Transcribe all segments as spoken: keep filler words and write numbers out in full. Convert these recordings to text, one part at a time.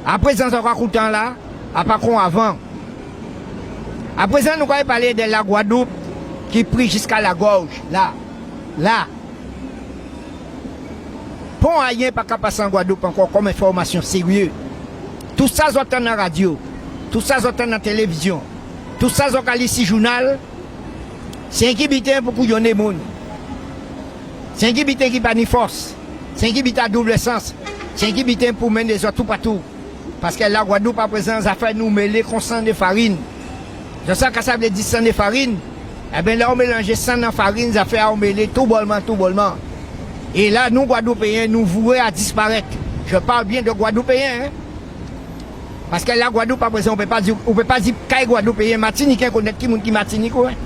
Aprézan, sa ou ka kouté an la, a pa kon avan. Aprézan, nou ka palé dè Lagwadloup ki pri jiska lagòj, la, la. Pon ayen pa ka pasé an Gwadloup ankò kòm enfòmasyon sèryé. Tousa zòt tann an radyo, tousa zòt tann an télévizyon, tousa zòt ka li si jounal, sé enki biten pou kouyonné moun. Sé enki biten ki pa ni fòs. Sé enki biten a doub sans. Sé enki biten pou menné zòt toupatou. Paskè Lagwadloup aprézan, zafè nou mélé kon sann é farin. Zòt sav ka sa vlé di sann é farin? Ében, lè ou mélanjé sann an farin, zafè a'w mélé toubòlman, toubòlman. É la, nou, Gwadloupéyen, nou voué a disparèt. Je parle bien de Guadeloupéens, hein. Paskè Lagwadloup, aprézan, ou pé pa di, ou pé pa di kay Gwadloupéyen, Matiniken konnèt ki moun ki Matinik, wi.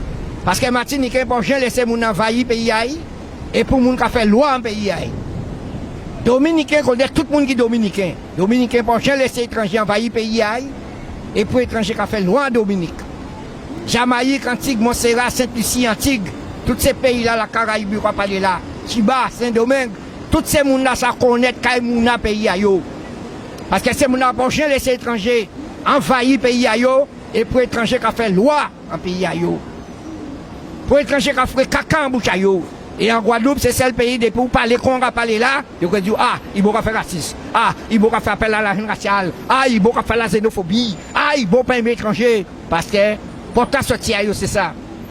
Paskè Matiniken pò jen lésé moun anvayi péyi a'y, é pou moun ka fè lwa an péyi a'y. Dominiken konnèt tout moun ki Dominiken. Dominiken pò jen lésé étranjé anvayi péyi a'y, é pou étranjé ka fè lwa an Dominik. Jamayik, Antig, Monsera, Sent-Lisi, Antig, tout sé péyi-la, Lakarayib, yo ka palé la, Kiba, Sendomeng, tout sé moun-lasa konnèt kay moun an péyi a yo. Paskè sé moun-la pò jen lésé étranjé anvayi péyi a yo, é pou étranjé ka fè lwa an péyi a yo. Pou étranjé ka fouré kaka an bouch a yo. É an Gwadloup, sé sèl péyi, dépi ou palé kon ou ka palé la, yo ké di'w, a, Ibo ka fè rasis. A, Ibo ka fè apèl a la hen rasyal. A, Ibo ka fè la zénofobi. A, Ibo pa enmé étranjé. Paskè pòt a sòti a yo, sé sa.